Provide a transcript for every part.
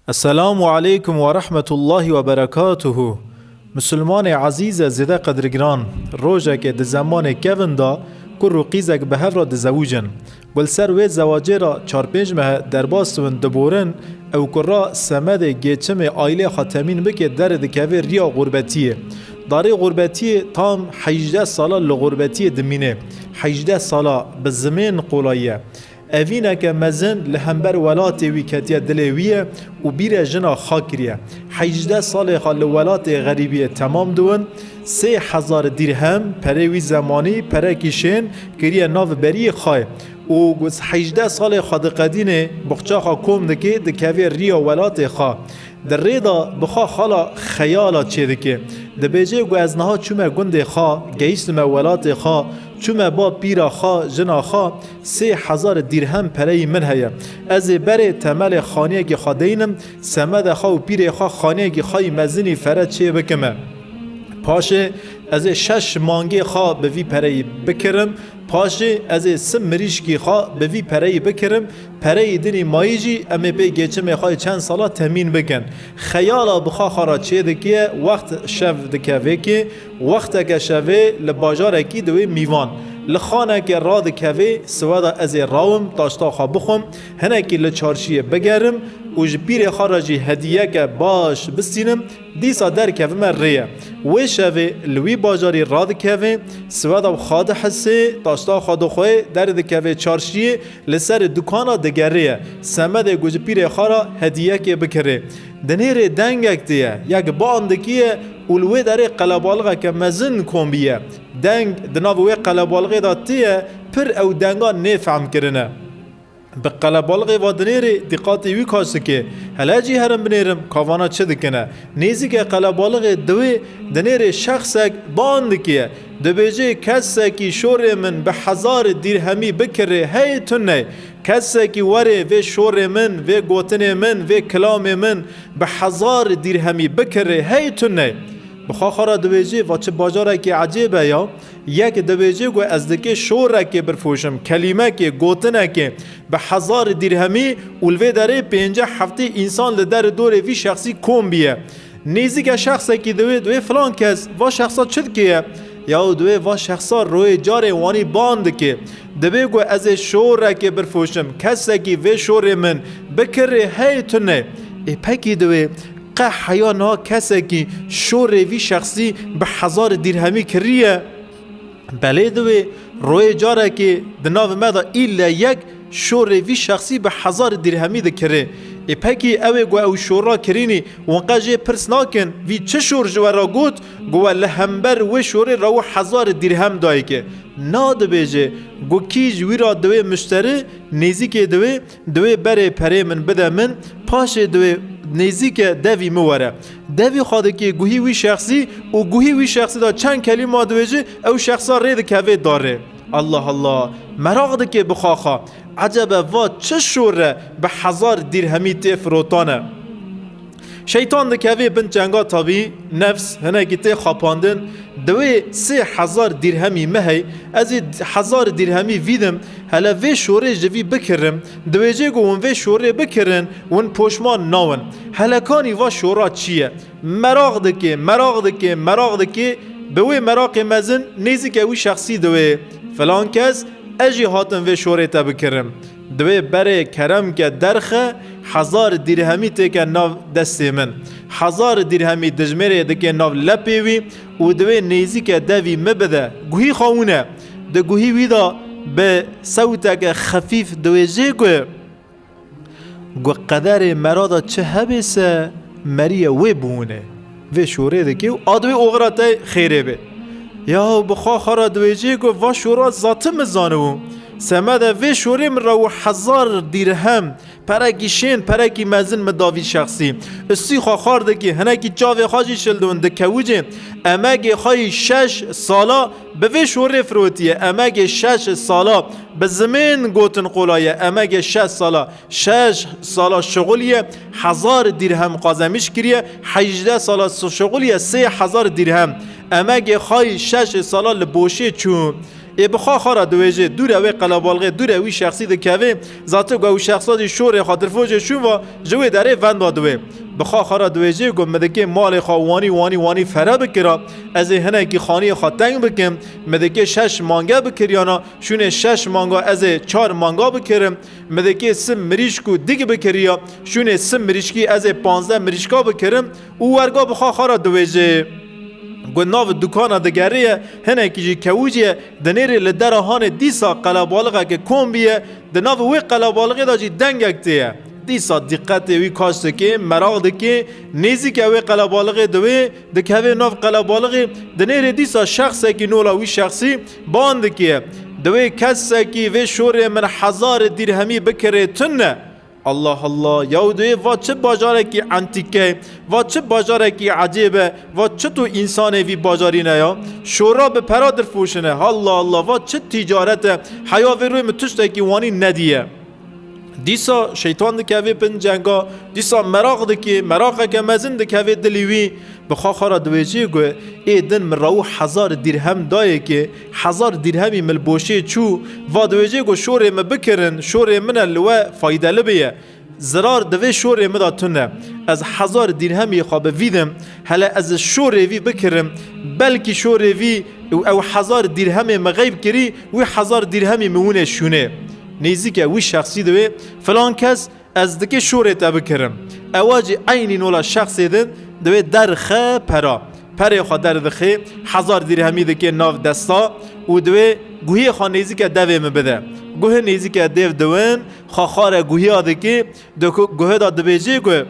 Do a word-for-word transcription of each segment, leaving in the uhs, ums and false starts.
Esselamu aleykum ve rahmetullahi ve berekatuhu. Misilmanê ezîz e zêde qedirgiran, rojekê di zemanê kevin de kur û qîzek bi hev re dizewicin. Ku li ser wê zewacê re çar pênc meh e derbas dibin, diborin, ew kura semedê geçimê aîlê xwe temîn bike derê dikeve riya xurbetiyê. Darê xurbetiyê tam hejdeh sala li xurbetiyê dimîne. Hejdeh sala bi zimên qolayiye. Evîneke mezin li hember welatê wî ketiye dilê wî ye û bîre jina xwe kiriye. Hejdeh salê xwe li welatê xerîbiyê temam diwin, sê hezar dîrhem perê wî zemanî perekî şên kiriye nav beriyê xwe û hejdeh salê xwe diqedînê, buxça xwe kom dikê, dikevê riya welatê xwe. Di rê de bi xwe xala xeyala çêdike. Dibêje ku ez niha çûme gundê xwe, gehiştime welatê xwe, çûme ba pîra xwe, jina xwe, sê hezar dîrhem pereyî min heye. Ez ê berê temelê xaniyekî xwe deynim, semedê xwe û pîrê xwe xaniyekî xwe yî mezinî fere çê bikime. Paşê ez ê şeş mangê xwe bi vî pereyî bikirim, paşê ez ê sim mirîşkî xwe bi vî pereyî bikirim, pereyî dinî mayî jî em ê pê geçimê xwe yê çend sala temîn bikin. Xeyala bi xwe xwe re çê dikiye, wext şev dikeve kê, wexteke şevê li bajarekî diwê mîvan. Li xanekê radikevê, siweda ez ê rawim, taşta xwe bixwim, hinekî li çarşiyê bigerim û ji pîrê xwe re jî hediyeke baş bistînim, dîsa derkevime rêye. Wê şevê li wî bajarî radikeve, siweda xwe dihisê, taşta xwe dixwe, derdikeve çarşiyê, li ser dukana digerê ye. Semedê ku ji pîrê xwe re hediyekê bikirê. Dinêrê dengek diye, yek ban dikiye û li wê derê qelebalixeke mezin kom biye. Deng di nav wê qelebalixê de tiye, pir ew denga nêfehm kirine. Bi qelebalixê va dinêrê dîqatê wî kaş dike. Hele jî herin binêrim, ka vana çi dikine. Nêzîke qelebalixê diwê dinêrê şexsek ban dike. Dibêje, kesekî şorê min bi hezar dîrhemî bikirê, hey tune. Kesekî were vê şorê min, vê gotinê min, vê kilamê min bi hezar dîrhemî bikirê, hey tune. Bi xwe xwe re dibêje, va çi bajarekî ecêb e ya. Yek dibêje ku ez dikê şorekê birfoşim, kelîmekê, gotinekê bi hezar dîrhemî û li vê derê pêncî heftê însan li der dorê vî şexsî kom biye. Nêzîke şexsekî diwê, diwê filan kes, va şexsa çi dikê ye? Yaw diwê va şexsa royê carê wanî ban dikê. Dibê ku ez ê şorekê birfoşim, kesekî vê şorê min bikirê, hey tune. Ê pekî diwê, qe heya niha kesekî şorê vî şexsî bi hezar dîrhemî kiriye? Belê diwê, royê carekê di nav me de îlle yek şorê vî şexsî bi hezar dîrhemî dikirê. Ê pekî ew ê ku ew şora kirînî, wan qe jê pirs nakin, vî çi şor ji we re got, ku we li hember wê şorê re û hezar dîrhem dayike? Na dibêje, ku kî ji wî re diwê muşteri, nêzîkê diwê, Diwê berê perê min bide min, paşê diwê nêzîke devî min were. Devî xwe dikê guhî wî şexsî û guhî wî şexsî de çend kelîma dibêje, ew şexsa rê dikeve darê. Allah Allah, meraq dikê bi xwe xwe. Ecebe va çi şor e bi hezar dîrhemî tê firotane? Şeytan dikeve bin çenga tabî, nefs hinekî tê xapandin, diwê sê hezar dîrhemî me hey, ez ê hezar dîrhemî vîdim, hele vê şorê ji vî bikirim, dibêje ku hûn vê şorê bikirin, hûn poşman nawin. Hele kanî va şora çi ye? Meraq dike, meraq dike, meraq dike, bi wê meraqê mezin nêzîke wî şexsî diwê. Filan kes, ez jî hatim vê şorê te bikirim. Diwê berê kerem ke derxe, hezar dîrhemî têke nav destê min. Hezar dîrhemî dijmêrê dike nav lepê wî û diwê nêzîke devî min bide. Guhî xwe hûn e. Di guhî wî de bi sewteke xefîf diwêjê ku, ku qederê mera de çi hebê se, meriye wê bûne. Vê şorê dike û a diwê oxira te xêrê bê. Yahu bi xwe xwe re diwêjê ku va şora zati min zanibû. Semede vê şorê min re û hezar dîrhem, perekî şên, perekî mezin min davî şexsî. Istî xwe xwar dikî, hinekî çavê xwe jî şildon dikewicê. Emegê xwe yî şeş sala bi vê şorê firotiye. Emegê şeş sala bi zimên gotin qolaye. Emegê şeş sala, şeş sala şixuliye, hezar dîrhem qazemîş kiriye, hejdeh sala şixuliye, sê hezar dîrhem. Emegê xwe yî şeş sala li boşê çû. Ê bi xwe xwe re diwêjê, dûre wê qelebalixê, dûre wî şexsî dikevê, zate ku ew şexsa jî şorê xwe dirfojê şûn ve ji wê derê venda diwê. Bi xwe xwe re diwêjê ku min dikê malê xwe wanî, wanî, wanî fere bikira, ez ê hinekî xaniyê xwe teng bikim, min dikê şeş mange bikiriyana, şûnê şeş manga ez ê çar manga bikirim, min dikê sim mirîşk û dik bikiriya, şûnê sim mirîşkî ez ê panzdeh mirîşka bikirim û werga bi xwe xwe re diwêjê. Ku nav dukana digeriye, hinekî jî kewûcî ye, dinêrê li dera hanê dîsa qelebalixeke kom bîye, di nav wê qelebalixê de jî dengek tê ye. Dîsa dîqetê wî kaş dikê, meraq dikê, nêzîke wê qelebalixê diwê, dikeve nav qelebalixê, dinêrê dîsa şexsekî nola wî şexsî ban dikê. Diwê kesekî vê şorê min hezar dirhemî bikirê tune. Allah Allah, yaw dê va çi bajarekî entîke, va çi bajarekî ecêb e, va çi tu însanê vî bajarî ne ya? Şora bi pera dirfoşine. Allah Allah, va çi tîcaret e, heya vê rûyê min tiştekî wanî nediye. Dîsa şeytan dikeve bin cenga, dîsa meraq dike, meraqeke mezin dikeve dilî wî. Bi xwe xwe re diwêjê ku ê din min rew hezar dirhem dayê ki hezar dirhemî min li boşê çû, va diwêjê ku şorê min bikirin, şorê min e li we faydeli biye. Zirar di vê şorê min de tune. Ez hezar dirhemî xwe bi vî dim, hele ez şorê vî bikirim, belkî şorê vî û ew hezar dirhemê min xeyb kirî, wî hezar dirhemî min wine şûnê. Nêzîke wî şexsî diwê, filan kes, ez dikê şorê te bikirim. Ewa jî eynî nola şexsê din diwê derxe pera. Perê xwe derdixe, hezar dirhemî dikê nav desta û diwê guhiyê xwe nêzîke devê min bide. Guhi nêzîke dêv diwin, xwe xare guhiya dikê, di ku-, guhi de dibêjê ku,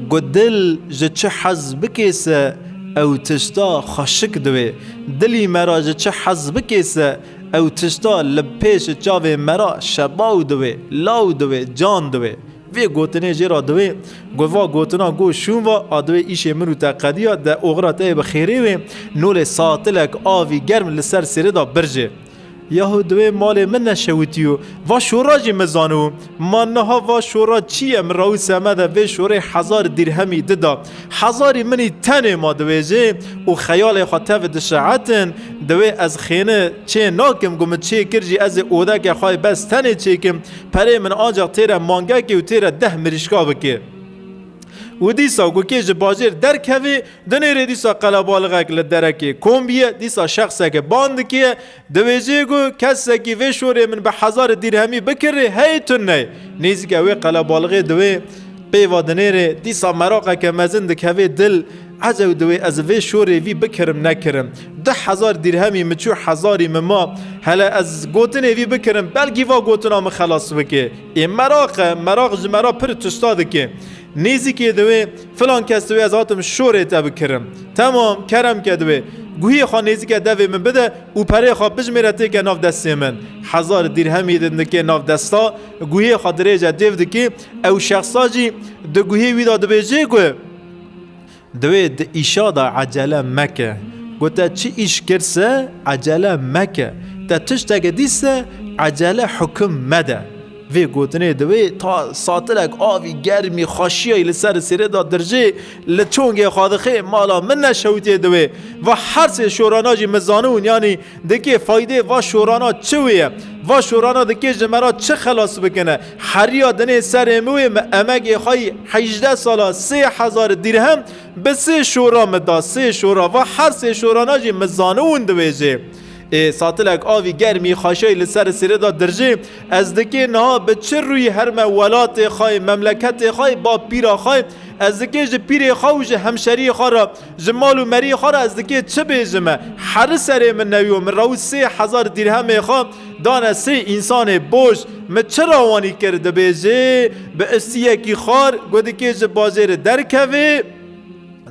ku dil ji çi hez bikê se ew tişta xweşik diwê. Dilî me re ji çi hez bikê se ew tişta li pêş çavê me re şebaw diwê, law diwê, can diwê. Vê gotinê jê re diwê, ku va gotina go şûn va, a diwê îşê min û te qediya, de oxira te yê bi xêrê wê, nolê satilek avî germ li ser sêrê de birjê. Yahu diwê malê min neşewitiyo, va şora jî min zanibû. Ma niha va şora çi ye, min rew semede vê şorê hezar dirhemî dida. Hezarî min î tenê ma diwêjê û xeyalê xwe tev dişeetin, diwê ez xêni çê nakim, ku min çê kir jî ez ê odeke xwe bes tenê çêkim, perê min ancax têre mangekê û têre deh mirîşka bikê. Û dîsa ku kê ji bajêr derkevê, dinêrê dîsa qelebalixek li derekê kom bîye, dîsa şexseke ban dikê, diwêjê ku kesekî vê şorê min bi hezar dirhemî bikirê, hey tu ney. Nêzîke wê qelebalixê diwê, pêva dinêrê, dîsa meraqeke mezin dikevê dil, ecew diwê ez vê şorê vî bikirim nekirim. Du hezar dirhemî min çû hezarî min ma, hele ez gotinê vî bikirim, belkî va gotina min xelas bike. Ê meraq e, meraq ji me re pir tişta dike. Nêzîkê diwê, filan kes diwê ez hatim şorê te bikirim. Temam, kerem ke diwê. Guhiyê xwe nêzîke devê min bide û perê xwe bijmêre têke nav destê min. Hezar dirhemî din dike nav desta, guhiyê xwe dirêje dêv dikê, ew şexsa jî di guhê wî de dibêjê ku, diwê di îşa de ecele meke. Ku te çi îş kir se ecele meke. Te tişteke dît se ecele hukim mede. Vê gotinê diwê ta satilek avî germî xweşiyayî li ser sêrê de dirjê, li çongê xwe dixê, mala min neşewitê diwê. Va her sê şorana jî min zanibûn, yanî dikê faydê va şorana çi wê ye? Va şorana dikê ji me re çi xelas bikine? Heriya dinê serê min wê, min emegê xwe yî hejdeh sala sê hezar dirhem bi sê şora min da, sê şora. Va her sê şorana jî min zanibûn diwêjê. Ê, satilek avî germî xaşayî li ser sêrê de dirjê, ez dikê niha bi çi rûyî herme welatê xwe, memleketê xwe, bab pîra xwe, ez dikê ji pîrê xwe û ji hemşeriyê xwe re, ji mal û meriyê xwe re ez dikê çi bêjime? Heri serê min newiyo, min rew sê hezar dirhemê xwe dane sê însanê boş, min çi ra wanî kir dibêjê? Bi istiyekî xar, ku dikê ji bajêrê derkevê,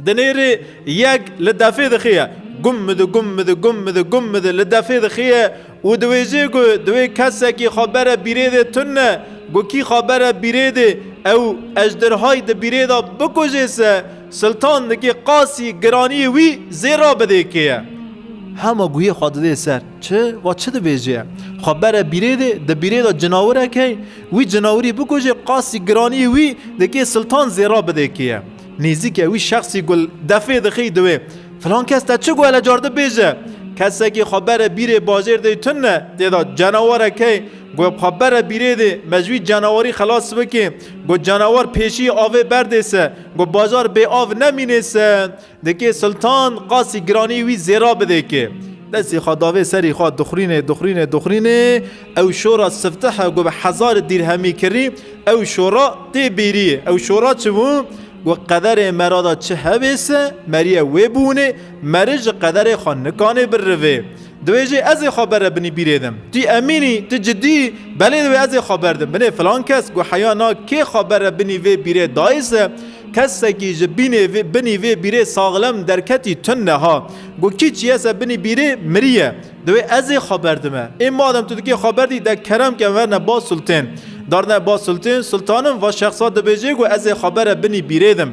dinêrê yek li defê dixiye. Gum midi, gum midi, gum midi, gum midi li defê dixiye û diwêjê ku diwê kesekî xwe bere bîrê dê tune, ku kî xwe bere bîrê dê, ew ejderhay di bîrê de bikujê se, Siltan dikê qasî giraniyê wî zêra bidê kê ye. Hema guhê xwe didê ser. Çi? Va çi dibêjê? Xwe bere bîrê dê, di bîrê de cinawirek hey, wî cinawirî bikujê, qasî giraniyê wî dikê Siltan zêra bidê kê ye. Nêzîke wî şexsî gul defê dixî diwê. Filan kes te çi got hele car dibêje? Kesekî xwe bere bîrê bajêr de tune, tê de cenawarek heye, got xwe bere bîrê de, me ji wî cenawarî xelas bike, got cenawar pêşî avê berdê se, got bajar bê av nemînê se. Dikê Sultan qasî giranî wî zêra bidê ke. Destî xwe davê serî xwe dixurînê, dixurînê, dixurînê. Ew şora siftih e ku bi hezar dirhemî kirî, ew şora tê bîrî. Ew şora çi bû? Ku qederê mera de çi hebê se, meriye wê bûnê, meri ji qederê xwe nikanê birivê. Dibêjê ez ê xwe bere binî bîrê dim. Tu emînî, tu cidî, belê divê ez ê xwe berdim. Binê filan kes ku heya na kê xwe bere binî vê bîrê dayê se, kesekî ji bînê vê, binî vê bîrê saxlem derketî tune ha. Ku kî çiye se binî bîrê miriye. Divê ez ê xwe berdime. Ê madem tu dikê xwe berdî de kerem ke verne ba sultên. Darne ba sultên, sultanin va şexsa dibêjê ku ez ê xwe bere binî bîrê dim.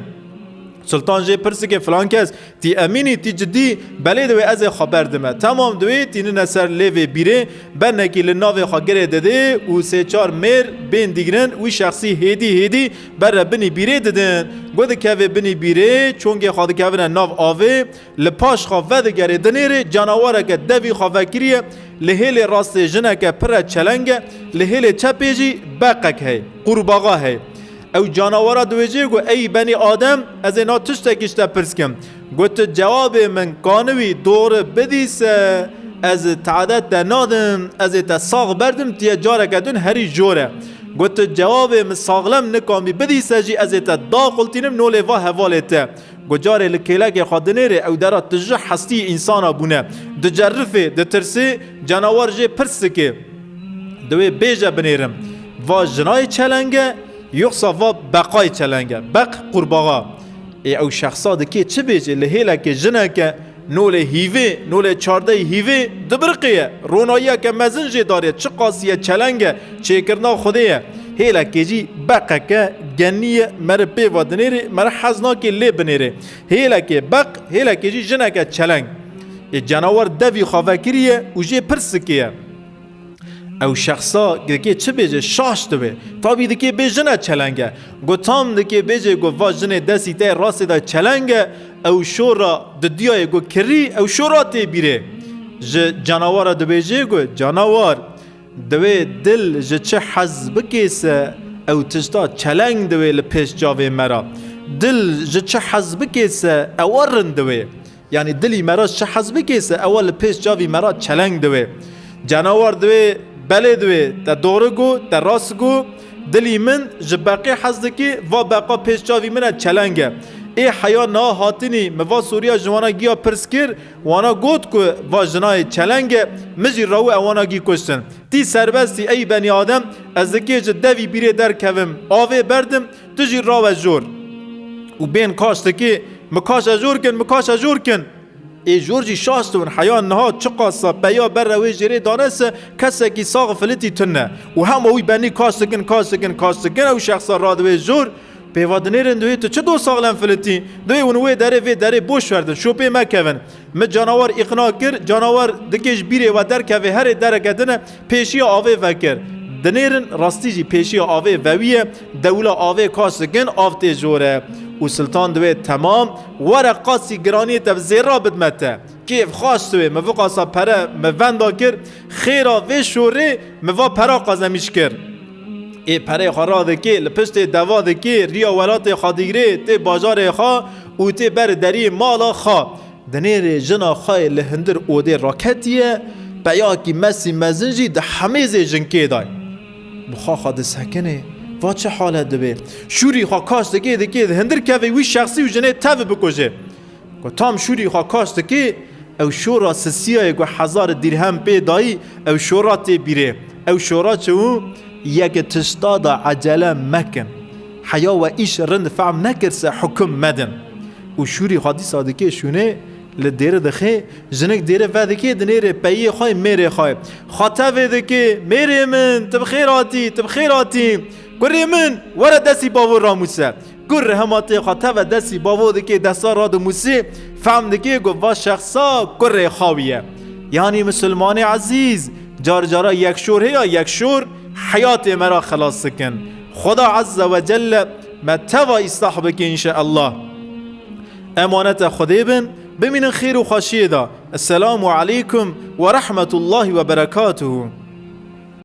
Sultan jê pirsike filan kes, tî emînî, tî cidî, belê divê ez ê xwe berdime. Temam divê tînine ser lêvê bîrê, benekî li navê xwe girê didê û sê çar mêr bên digrin wî şexsî hêdî hêdî bere binî bîrê didin. Got dikeve binî bîrê, çongê xwe dikevine nav avê, li paş xwe vedigerê dinêrê, canawareke devî xwe vekiriye, li hêlê rastê jineke pire çeleng e, li hêlê çepê jî beqek heye, qurbaxa heye. Ew canawara diwêjê got, ey benî Adem, ez ê na tiştekî ji te pirs kim. Got, tu cewabê min kanibî doğru bidîse, ez teadet te nadim, ez ê te sax berdim, tiye careke din herî jor e. Got, tu cewabê min saxlem nikanbî bidîse jî ez ê te daqultînim, nolê va hevalê te. Got, carê li kêlekê xwe dinêrê, ew dera tije hestî însana bûne. Dicerifê, ditirsê, canawar jê pirs dike. Divê bêje binêrim. Va jinayê çeleng e, yoxsa va beqayê çeleng e. Beq qurbaxa. Ê ew şexsa dikê çi bêje? Li hêlekê jineke, nolê hîvê, nolê çardehê hîvê dibiriqê ye. Ronahiyeke mezin jê darê, çiqasî ye çeleng e, çêkirina Xwedê ye. Hêlekê jî beqeke genî ye, meriv pê ve dinêrê, meriv hez nake lê binêrê. Hêlekê beq, hêlekê jî jineke çeleng. Ê cenawar devî xwe vekiriye û jê pirs dike ye. Ew şexsa dikê çi bêje, şaş dibe. Tabî dikê bê jine çeleng e. Got tam dikê bêje, got va jinê destî te rastê de çeleng e. Ew şora didiyayê got kirî, ew şora tê bîrê. Ji canawara dibêje, got, canawar, divê dil ji çi hez bikê se, ew tişta çeleng divê li pêş çavê me ra. Dil ji çi hez bikê se, ew rind divê. Yanî dilî me ra çi hez bikê se, ewa li pêş çavî me ra çeleng diwê. Canawar diwê, belê diwê, te doğru got, te rast got, dilî min ji beqê hez dikê, va beqa pêş çavî min e çeleng e. Ê heya niha hatinî, min va soruya ji wana giya pirs kir, wana got ku va jinayê çeleng e, min jî rawû ewana gî kuştin. Tî serbestî ey benî Adem, ez dikê ji devî bîrê derkevim, avê berdim, tu jî rawe jor. Û bên kaş dikê, mi kaş e jor kin, mi kaş e jor kin. Ê jor jî şaş dibin, heya niha çiqasa peya bere wê jêrê dane se, kesekî sax filitî tune. Û hema wî benî kaş dikin, kaş dikin, kaş dikin, ew şexsa radiwê jor, pêva dinêrin, diwê tu çi do saxlem filitî? Diwê hûn wê derê, vê derê boş verdin, şopê mekevin. Mi canawar îqna kir, canawar dikê ji bîrê we derkeve, herê dereke din e, pêşiya avê vekir. Dinêrin, rastî jî pêşiya avê vewiye, dewla avê kaş dikin, av tê jor e. Û Siltan diwê, temam, were qasî giraniyê te bi zêra bidme te. Kêf xaş diwê, mi viqasa pere mi venda kir, xêra vê şorê mi va pera qazemîş kir. Ê perê xwe radikê, li piştê deva dikê, riya welatê xwe digirê, tê bajarê xwe û tê ber deriyê mala xwe. Dinêrê jina xwe yê li hundir odê raketiye, peyakî mesî mezin jî di hemêzê jinkê day. Bi xwe xwe disekinê, va çi halet dibe? Şûrî xwe kaş dikê, dikê di hundir kevê wî şexsî û jinê tev bikuje. Ku tam şûrî xwe kaş dikê, ew şora sisiyayê ku hezar dirhem pê dayî, ew şora tê bîrê. Ew şora çi bû? Yeke tişta da ecele mekin. Heya we îş rind fehm nekir se hukum medin. Û şûrî xwe dîsa dikê şûnê, li dêri dixê, jinik dêri vedikê, dinêrê peyiyê xwe, mêrê xwe. Xwe tevê dikê, mêrê min, tu bi xêr hatî, tu bi xêr hatî. Kurê min, were destî bavo ramûse. Kur hema tê xwe teve destî bavo dikê, desta radimûsê, fehm dikê ku va şexsa kurê xawî ye. Yanî misilmanê ezîz, car cara yek şor heye, yek şor heyatê me ra xelas dikin. Xweda Azze ve Celle me teva îslah bike înşeallah. Emanete Xwedê bin, bimînin xêr û xweşiyê de. Esselamu aleykum ve rahmetullahi ve berekatuhu.